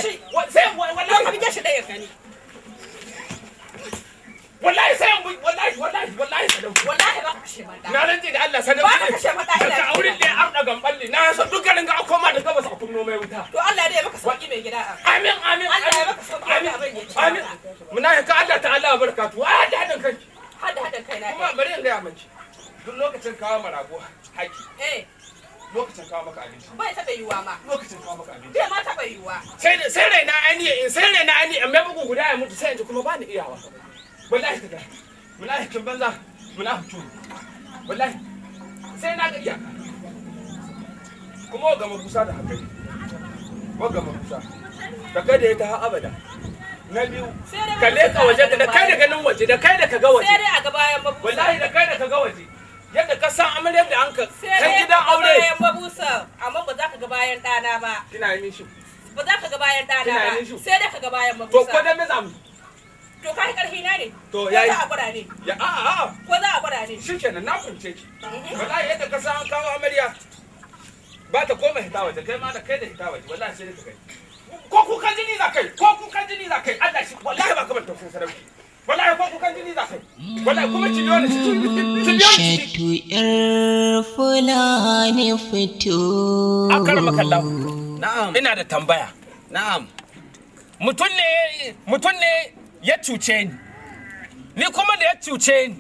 sai wallahi ka bige shi ɗaya gani. Wallahi sai an wallahi wallahi wallahi sadauki. Wallahi ba ka kashe mata. Na rantse da Allah sadauki. Ba ka kashe mata ina Ka aurin da arda gamballi na san duk garin ga akoma da gabas a kunno mai wuta. To Allah dai ya maka sauki mai gida. Amin amin. Allah ya maka sauki amin amin. Muna ka Allah ta'ala barakatu. Ai hada hadin kai. Hada hadin kai na. Kuma bari in ga miki. Duk lokacin kawo marago haki. Eh. Lokacin kawo maka abinci. Bai taɓa yiwuwa ma. Lokacin kawo maka abinci. Bai ma taɓa yiwuwa. Sai sai raina ani in sai raina ani in mai bugu guda ya mutu sai in ji kuma ba ni iyawa. Wallahi kaga munafikin banza munafikin wallahi sai na ga iyaka kuma ga mabusa da hankali wa ga mabusa da kai da ita har abada. Na biyu ka leka waje da kai da ganin waje da kai da ka ga waje Sai dai a ga bayan mabusa. Wallahi da kai da ka ga waje yadda ka san amaryar da an ka Sai kai dai gidan ka ga aure. bayan mabusa amma ba za ka ga bayan ɗana ba. Kina yi mishi. Ba za ka ga bayan ɗana Kina ba. yi mishi. Sai dai ka ga bayan mabusa. To ko dan me zamu To kai karfi na ne? To Ko yayi. za a gwada ne? Ya a a a. Ko za a gwada ne? Shikenan na fahimce ki. Wallahi yadda ka san an kawo amarya ba ta koma hita waje kai ma da kai da hita waje wallahi sai ka kai. Ko kukan jini za kai, ko kukan jini za kai Allah shi wallahi ba ka ban tausayin sarauki. Wallahi ko kukan jini za kai. Wallahi kuma ki biyo ni ciki. Ki biyo ni ciki. Shatu ‘yar Fulani fito. Akar makallahu. Na'am. Ina da tambaya. Na'am. Mutum ne ya cuce ni. Ni kuma da ya cuce ni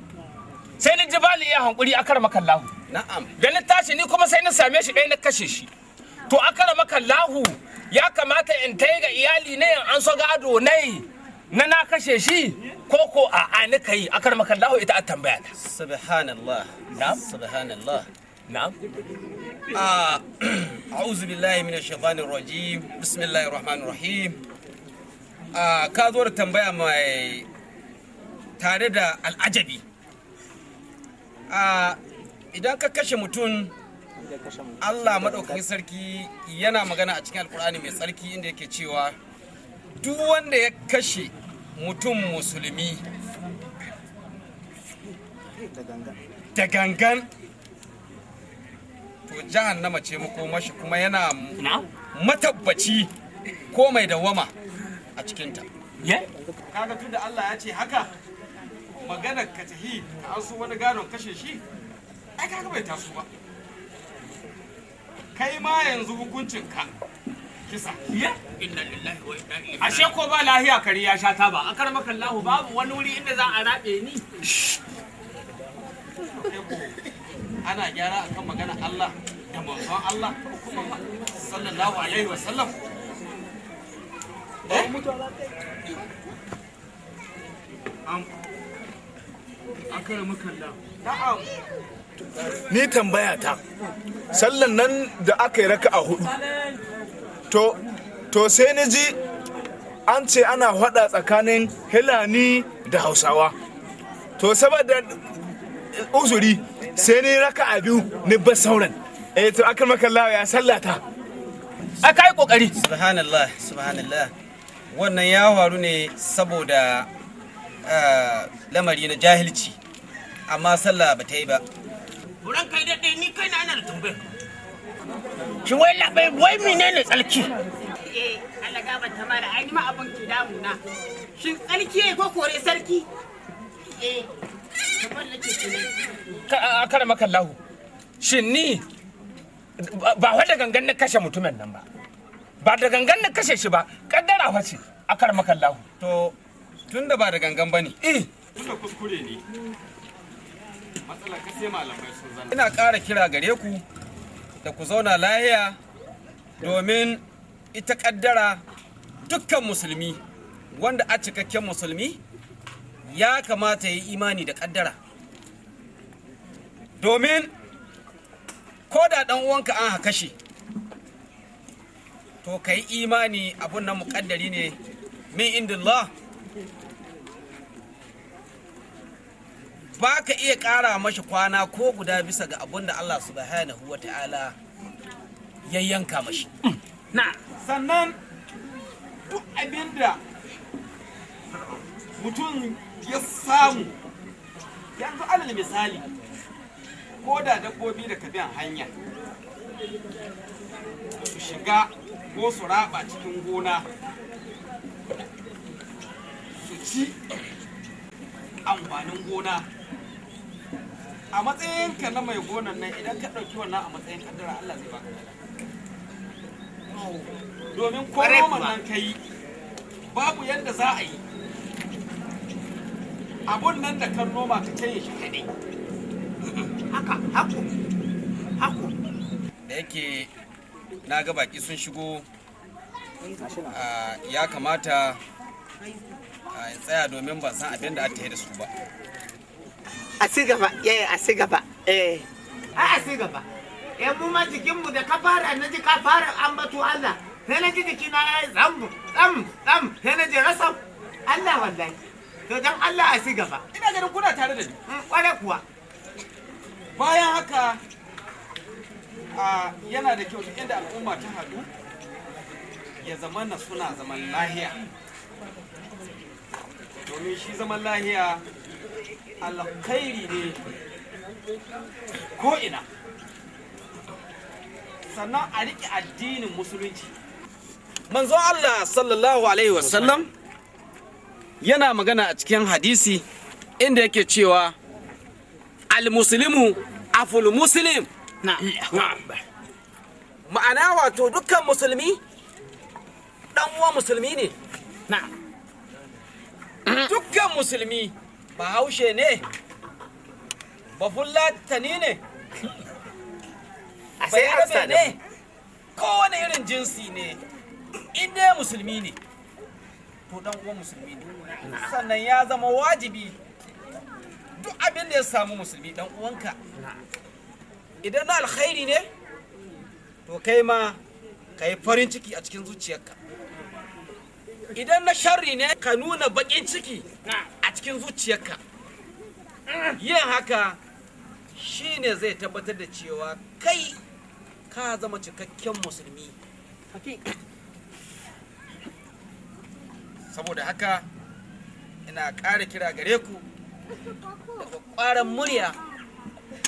sai ni ji bani iya hankuri akar makallahu. Na'am. Da ni tashi ni kuma sai na same shi ɗaya na kashe shi. To akar makallahu ya kamata in tai ga iyali ne in an so gado ne na kashe shi ko ko a'a ni kai akar makallahu ita a tambaya ta. Subhanallah. Na'am. Subhanallah. Na'am. A'udhu billahi minash shaitanir rajim. Bismillahir rahmanir rahim. Ka zo da tambaya mai tare da al'ajabi. Idan ka kashe mutum Allah maɗaukakin sarki yana magana a cikin alkur'ani mai tsarki inda yake cewa duk wanda ya kashe mutum musulmi da gangan to jahannama ce makomashi kuma yana matabbaci ko mai dawama a cikinta. Kaga tunda Allah ya ce haka maganar ka tahi ka an so wani gadon kashe shi ai kaga bai taso ba. Kai ma yanzu hukuncin ka kisa. Inna lillahi wa inna ilaihi. Ashe ko ba lahiya kare ya sha taba. Akar makallahu babu wani wuri inda za a rabe ni. Ana gyara akan magana Allah da manzon Allah sallallahu alaihi wa sallam. Na'am. Ni tambaya ta sallan nan da aka yi raka'a hudu to sai ni ji an ce ana hada tsakanin Hilani da Hausawa to saboda uzuri sai ni raka'a biyu ni bar sauran eh to akan makallawa ya sallata aka yi kokari. Subhanallah, subhanallah. Wannan ya faru ne saboda lamari na jahilci amma sallah ba ta yi ba. Ran kai daɗe ni kai na ana da tambayar. Shin wai labai wai menene tsalki? Eh, Allah gafarta mara, ai ma abin ke damuna. Shin tsarki ne ko kore sarki? Eh, kamar nake tunani. Akar makallahu. Shin ni ba wa da gangan na kashe mutumin nan ba. Ba da gangan na kashe shi ba, kaddara fa ce akar makallahu. To tunda ba da gangan bane. Eh. Tunda kuskure ne. Matsalar ka sai malamai sun zanna. Ina ƙara kira gare ku da ku zauna lahiya domin ita kaddara dukkan musulmi wanda a cikakken musulmi ya kamata ya yi imani da kaddara. Domin ko da ɗan uwanka an haka shi to ka yi imani abun nan muƙaddari ne min indillah. Ba ka iya ƙara mashi kwana ko guda bisa ga abin da Allah subhanahu wa ta'ala ya yanka mashi. Na. Sannan duk abin da mutum ya samu, yanzu alal misali, ko da dabbobi da ka biyan hanya su shiga ko su raba cikin gona su ci amfanin gona, a matsayinka na mai gonan nan idan ka ɗauki wannan a matsayin kaddara, Allah zai baka lada. Domin ko noman nan ka yi, babu yadda za a yi abun nan da kan noma ka canye shi kaɗai. Haka haku haku. Da yake na ga baki sun shigo, ya kamata in tsaya domin ban san abin da aka yi da su ba. A ci gaba, a ci gaba, eh, a ci gaba. Eh, mu ma jikinmu da ka fara, na ji ka fara ambato Allah, sai na ji jikina ya yi zambu tsam tsam, sai na ji rasam Allah wallahi. To dan Allah a ci gaba. Ina ganin kuna tare da ni. Kware kuwa. Bayan haka, yana da kyau duk inda al'umma ta haɗu ya zama na suna zaman lahiya, domin shi zaman lahiya alkhairi ne ko'ina. Sannan a riƙe addinin musulunci. Manzon Allah sallallahu alaihi wasallam yana magana a cikin hadisi inda yake cewa al-muslimu aful muslim. Ma'ana wato dukkan musulmi dan uwa musulmi ne. Dukkan musulmi, bahaushe ne, bafulatani ne, bayarabe ne, kowane irin jinsi ne, in dai musulmi ne to dan uwan musulmi ne. Sannan ya zama wajibi duk abin da ya samu musulmi dan uwanka, idan na alkhairi ne to kai ma ka yi farin ciki a cikin zuciyarka, idan na sharri ne ka nuna bakin ciki a cikin zuciyarka. Yin haka shine zai tabbatar da cewa kai ka zama cikakken musulmi. Saboda haka ina ƙara kira gare ku da ƙwaran murya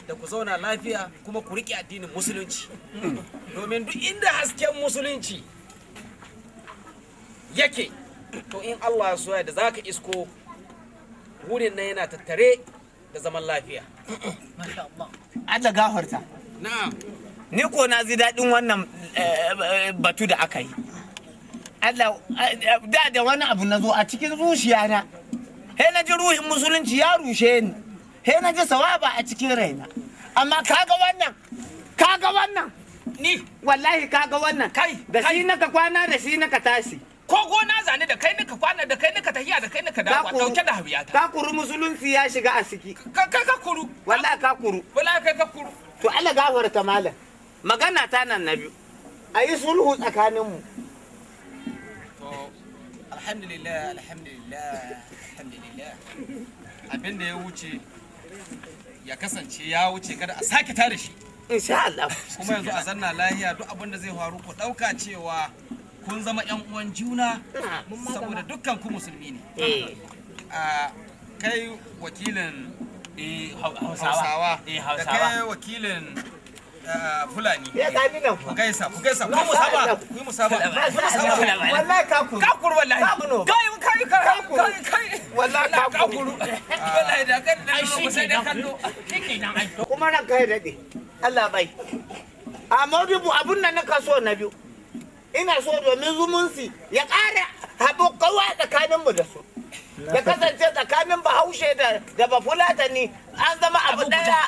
da ku zauna lafiya kuma ku riƙe addinin musulunci, domin duk inda hasken musulunci yake to in Allah ya soya da zaka isko wurin nan yana tattare da zaman lafiya. Allah gafarta. Na'am. Ni ko na ji daɗin wannan batu da aka yi. Allah da wani abu na zo a cikin zuciya na. He na ji ruhin musulunci ya rushe ni. He na ji sawaba a cikin raina. Amma kaga wannan, kaga wannan. Ni wallahi kaga wannan. Kai, da shi naka kwana, da shi naka tashi. Ko gona zane da kai nika kwana, da kai nika tahiya, da kai nika dawo, dauke da habiyata. Ka kuru musulunci ya shiga a ciki. Kai ka kuru. Wallahi ka kuru. Wallahi kai ka kuru. To Allah gafarta malam. Magana ta nan na biyu. A yi sulhu tsakaninmu. To alhamdulillah, alhamdulillah, alhamdulillah. Abin da ya wuce ya kasance ya wuce, kada a sake tare shi. Insha Allah. Kuma yanzu a zanna lahiya, duk abin da zai faru ku ɗauka cewa kun zama yan uwan juna saboda dukkan ku musulmi ne. A kai wakilin Hausawa da kai wakilin Fulani. Ya gani nan Ku gaisa, ku gaisa, ku musaba, ku musaba, ku musaba. Wallahi ka kuru. Ka kuru wallahi. Kai kai kai kai kai. Wallahi ka kuru. Wallahi da kan da sai da kallo. Shikenan ai. Kuma ran kai daɗe. Allah bai. A Maudubu abun nan na kaso na biyu. Ina so domin zumunci ya ƙara haɓo kawa tsakaninmu da su. Ya kasance tsakanin Bahaushe da Bafulatani an zama abu ɗaya.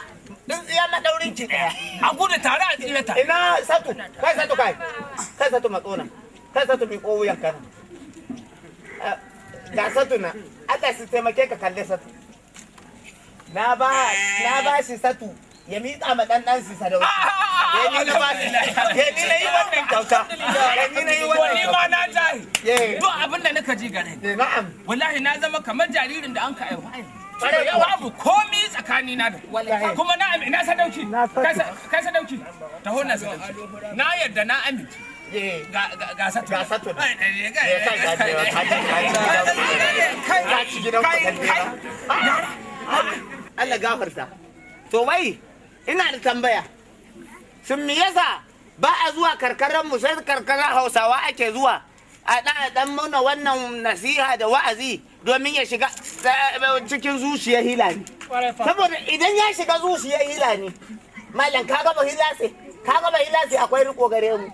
Tsintsiya maɗaurin ki ɗaya. A gudu tare a tsira tare. Ina Satu, kai Satu kai. Kai Satu matsona. Kai Satu miƙo wuyan kana. Ga Satu na. Allah su taimake ka kalle Satu. Na ba shi Satu ya miƙa ma ɗan ɗan su sadauki. Ya ni na ba shi. Ya ni na yi wannan kyauta. Ya ni na yi wannan Ni ma na jahi. Duk abin da nika ji gare. Na'am. Wallahi na zama kamar jaririn da an ka aiwa. Babu komi tsakani na da kuma na na sadauki. Kai sadauki. Taho na sadauki. Na yarda na amince. Ga ga sato. Ga sato. Kai ci gidan Allah gafarta. To wai ina da tambaya. Shin me yasa ba a zuwa karkaran mu sai karkarar Hausawa ake zuwa a dan mana wannan nasiha da wa'azi domin ya shiga cikin zuciyar Hilani. Saboda idan ya shiga zuciyar Hilani, malam ka ga ba Hilase, ka ga ba Hilase akwai riko gare mu.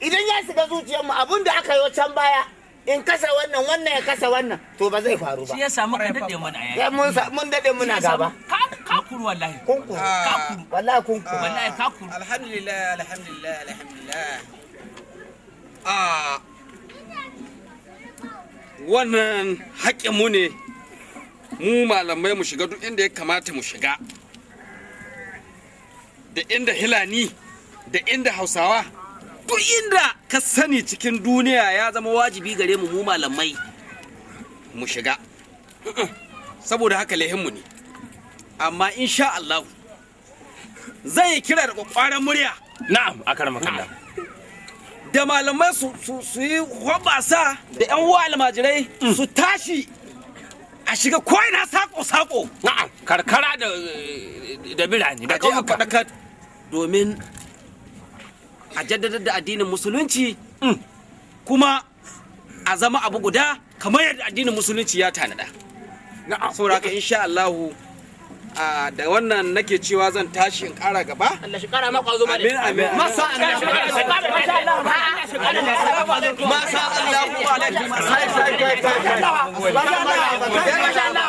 Idan ya shiga zuciyar mu abin da aka yi can baya in kasa wannan wannan ya kasa wannan to ba zai faru ba. Shi ya samu ka dade mana ya mun dade muna gaba. Ka kuru wallahi. Kunkuru. Ka kuru. Wallahi kunkuru. Wallahi ka kuru. Alhamdulillah, alhamdulillah, alhamdulillah. Ah, wannan haƙƙinmu ne mu malamai mu shiga duk inda ya kamata mu shiga, da inda Hilani da inda Hausawa, duk inda ka sani cikin duniya ya zama wajibi gare mu mu malamai mu shiga, saboda haka lehinmu ne. Amma insha Allah zan yi kira da kwakwaran murya. Na'am, akaramakallah. Da malamai su yi hoɓasa da 'yan uwa almajirai su tashi a shiga ko'ina sako-sako. Na'am, karkara da birane da a je a faɗakar domin a jaddadar da addinin musulunci, kuma a zama abu guda kamar yadda addinin musulunci ya tanada. Na'am. Saboda haka insha Allahu da wannan nake cewa zan tashi in ƙara gaba. Allah shi ƙara maka zo. Amin, amin. Masa Allah. Masa Allahu alaikum.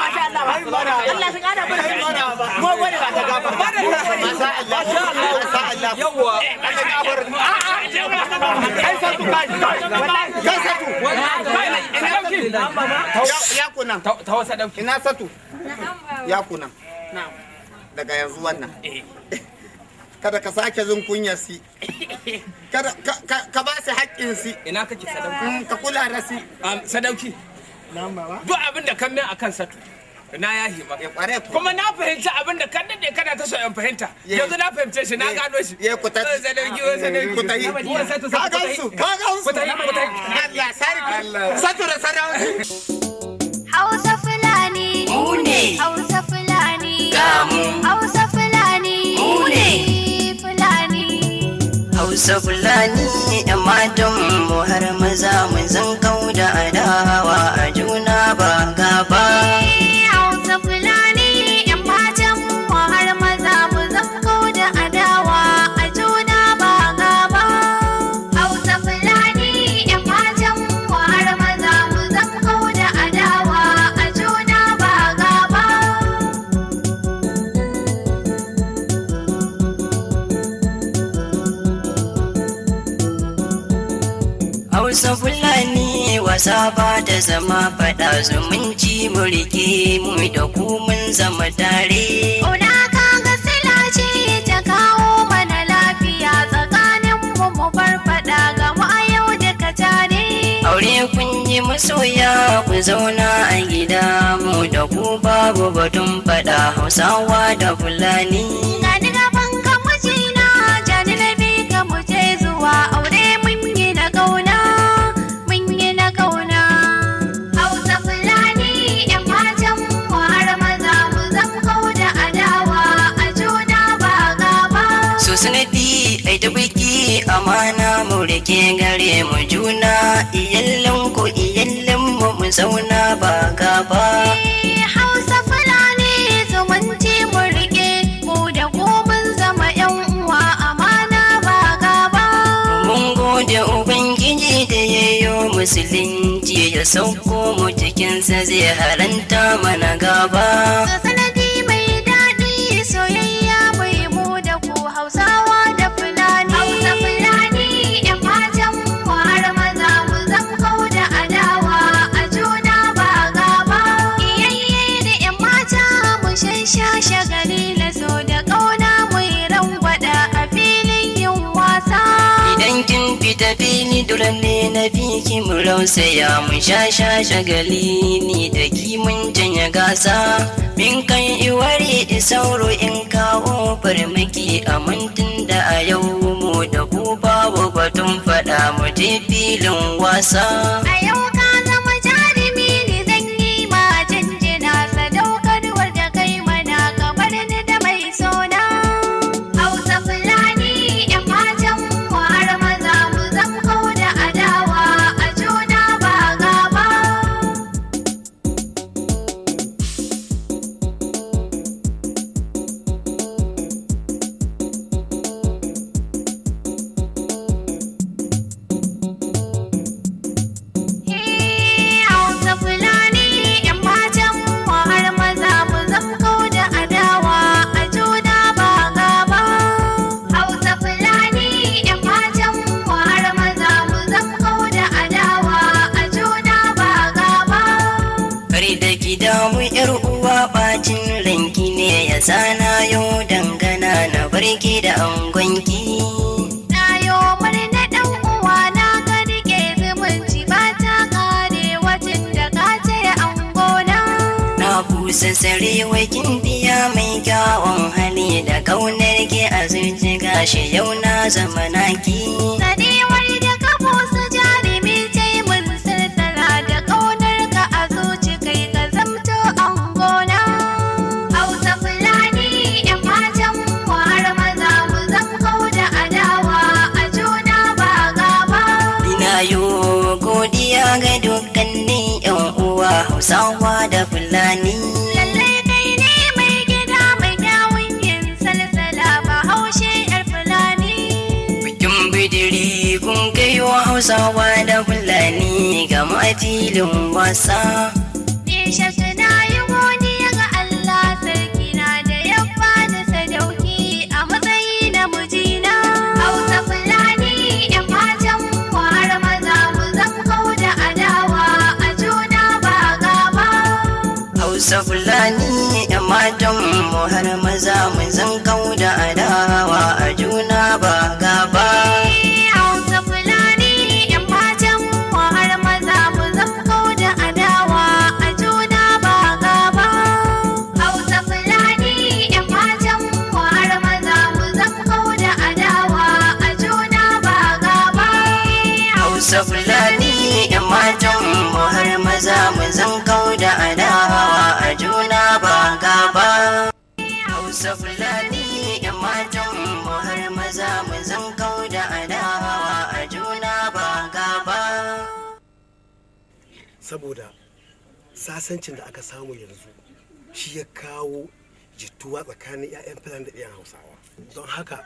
Allah shi ƙara mana. Mu gode ba ta gafa. Masa Allah. Masa Allah. Yawwa. Kai satu kai. Kai satu. Ya kuna. Taho sadauki. Ina satu. Ya kuna. Daga yanzu wannan. Kada ka sake jin kunyar si. Kada ka ba su haƙƙin si. Ina kake sadauki? Ka kula da si. Sadauki. Duk abin da kan min akan satu. Na yahi maka. Kuma na fahimci abin da kan dade kana ta so in fahimta. Yanzu na fahimce shi, na gano shi. Ye ku ta. Sadauki, sadauki. Ku ta yi. Ka gansu, ka gansu. Ku ta yi, ku ta yi. Allah sarki. Satu da sadauki. Hausa Fulani. Mu ne. Hausa Fulani. Gamu. Hausa Fulani. Mu ne. Fulani. Hausa Fulani ‘yan matan mu har maza mun zan kau da adawa a juna ba gaba. Hausa Fulani ‘yan matan mu har maza mu zan kau da adawa a juna ba gaba. Hausa Fulani ‘yan matan mu har maza mu zan kau da adawa a juna ba gaba. Hausa Fulani wasa ba ta zama faɗa, zumunci mu rike mu da ku mun zama tare. Ƙauna kaga sila ce ta kawo mana lafiya tsakanin mu, mu bar faɗa ga mu a yau duka tare. Aure kun yi masoya ku zauna a gida mu da ku babu batun faɗa, Hausawa da Fulani. Gani gaban ka mijina, jani na bi ka mu je zuwa aure mun yi na ƙauna, mun yi na ƙauna. Hausa Fulani ‘yan matan mu har maza mu zam kau da adawa a juna ba gaba. So sanadi ai ta biki amana mu rike gare mu juna, iyallan ku iyallan mu mu zauna ba gaba. Hausa Fulani zumunci mu rike mu da ku mun zama ‘yan uwa amana ba gaba. Mun gode Ubangiji da yayo musulunci ya sauko mu cikinsa zai haranta mana gaba. So sanadi mai daɗi soyayya mai mu da ku Hausawa da Fulani. Hausa Fulani ‘yan matan mu har maza mu zam kau da adawa a juna ba gaba. Iyayye da ‘yan mata mu shan shagali na so da ƙauna mu yi rangwada a filin yin wasa. Idan kin fita fili dole ne na biki. Mu rausaya mu sha sha shagali ni da ki mun janya gasa. Min kan iwari sauro in kawo farmaki a mintin da a yau mu da ku babu batun faɗa mu je filin wasa. A yau ka zama jarumi ni zan yi ma jinjina sadaukarwar da kai mana ka bar ni da mai sona. Hausa Fulani ‘yan matan mu har maza mu zam kau da adawa a juna ba gaba. Hausa Fulani ‘yan matan mu har maza mu zam kau da adawa a juna ba gaba. Hausa Fulani ‘yan matan mu har maza mu zam kau da adawa a juna ba gaba. Kar da ki damu yar uwa bacin ranki ne ya sana yau dangana na barki da angonki. Na yo murna ɗan uwa na ka rike zumunci ba ta kare wacin da ka ce angona. Na busa sarewa kin biya mai kyawun hali da kaunar ki a zuci gashi yau na zama naki. Sanewar da ka busa jarumi ce mun salsala da ƙaunar ka a zuci kai ka zamto angona. Hausa Fulani ‘yan matan mu har maza mu zam kau da adawa a juna ba gaba. Ina yo godiya ga dukkanin yan uwa Hausawa da Fulani. Lallai kai ne mai gida mai kyawun yin salsala bahaushe ‘yar Fulani. Bikin bidiri kun kai wa Hausawa da Fulani ga mu a filin wasa. Nishatu na yi godiya ga Allah sarki na da ya bani sadauki a matsayi na mijina. Hausa Fulani ‘yan matan mu har maza mu zam kau da adawa a juna ba gaba. Hausa Fulani ‘yan matan mu har maza mun zan kau da adawa a juna ba gaba. Hausa Fulani ‘yan matan mu har maza mu zam kau da adawa a juna ba gaba. Hausa Fulani ‘yan matan mu har maza mu zam kau da adawa a juna ba gaba. Hausa Fulani ‘yan matan mu har maza mun zan kau da adawa a juna ba gaba. Hausa Fulani ‘yan matan mu har maza mun zan kau da adawa a juna ba gaba. Saboda sasancin da aka samu yanzu shi ya kawo jituwa tsakanin 'ya'yan Fulani da 'yan Hausawa. Don haka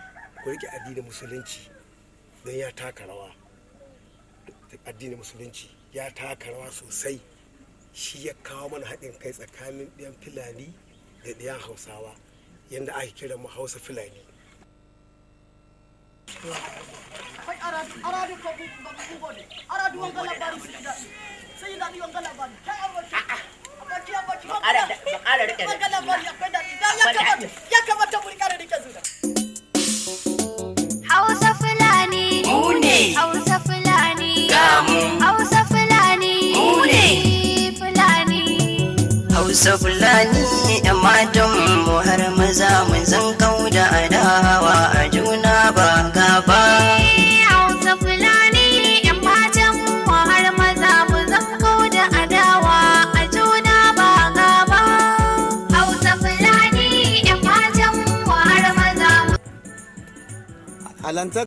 ku rike addinin Musulunci don ya taka rawa. Addinin Musulunci ya taka rawa sosai, shi ya kawo mana haɗin kai tsakanin ɗiyan Fulani da ɗiyan Hausawa, yadda ake kira mu Hausa Fulani. Kai aradu aradu ko ku gode. Aradu wanga labari sai daɗi. Sai daɗi wanga labari. Kai aboki. Aboki aboki. Ƙara rike Wanga labari akwai daɗi. Da ya kamata ya kamata mu ƙara rike zuwa. Hausa Fulani. Mu ne. Hausa Fulani. Ga mu. Hausa Fulani. Mu ne. Fulani. Hausa Fulani ‘yan matan mu har maza mun zan kau da adawa a juna ba gaba. Hausa Fulani ‘yan matan mu har maza mu zam kau da adawa a juna ba gaba. Hausa Fulani ‘yan matan mu har maza mu Alanta